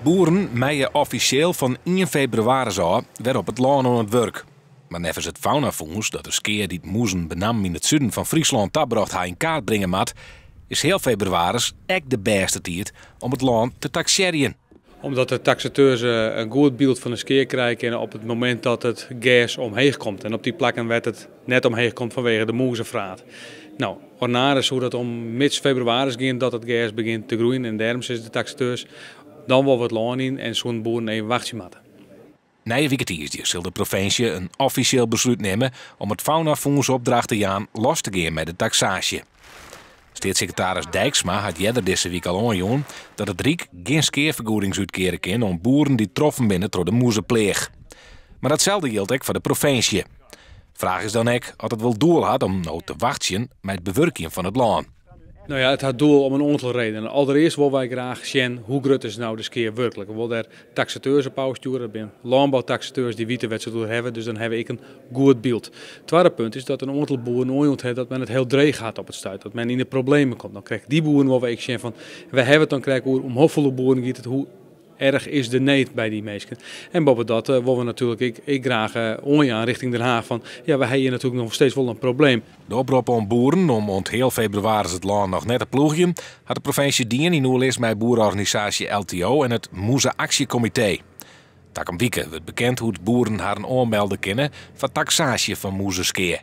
Boeren meie offisjeel fan ien febrewaris ôf wer op it lân oan it wurk. Mar neffens it Faunafûns, dat de skea dy't mûzen benammen yn it suden fan Fryslân tabrocht ha yn kaart bringe moat, is heal febrewaris ek de bêste tiid om it lân te taksearjen. Omdat de taksateurs in goed byld fan de skea krije kinne op it momint dat it gers omheech komt en op dy plakken wêr't it net omheech komt fanwege de mûzefraat. No, ornaris soe dat om mids febrewaris gean dat it gers begjint te groeien en dêrom sizze de taksateurs dan wol we it lân yn en soenen boeren even wachtsje moatte. Nije wike tiisdei sil de provinsje in offisjeel beslút nimme om it Faunafûns opdracht te jaan los te gean mei de taksaasje. Steatssekretaris Dijksma hat earder dizze wike al oanjûn dat it Ryk gjin skeafergoedings útkeare kin oan boeren dy't troffen binne troch de mûzepleach. Mar datselde jildt ek foar de provinsje. Fraach is dan ek oft it wol doel hat om no te wachtsjen mei it bewurkjen fan it lân. No ja, it hat doel om in oantal redenen. Alderearst wolle wy graach sjen hoe grut is no de skea wurklik. We wolle dêr taksateurs op ôfstjoere. Dat binne lânboutaksateurs dy witte wêr't se it oer hawwe, dus dan hawwe we ek in goed byld. Twadde punt is dat in oantal boeren oanjûn hat dat men it hiel dreech hat op it stuit, dat men yn de problemen komt. Dan krekt dy boeren wolle we ek sjen fan wêr hawwe we it dan krekt oer, om hoefolle boeren giet it, hoe erch is de need by dy minsken. En boppedat wolle we natuerlik ek, ek graach oanjaan richting Den Haag fan ja, we hawwe hjir natuerlik noch steeds wol in probleem. De oprop oan boeren om oant heal febrewaris it lân noch net te ploegjen, hat de provinsje dien yn oerlis mei boereorganisaasje LTO en it Mûze-aksjekomitee. Takom wike wurdt bekend hoe't boeren harren oanmelde kinne foar taksaasje fan mûzeskea.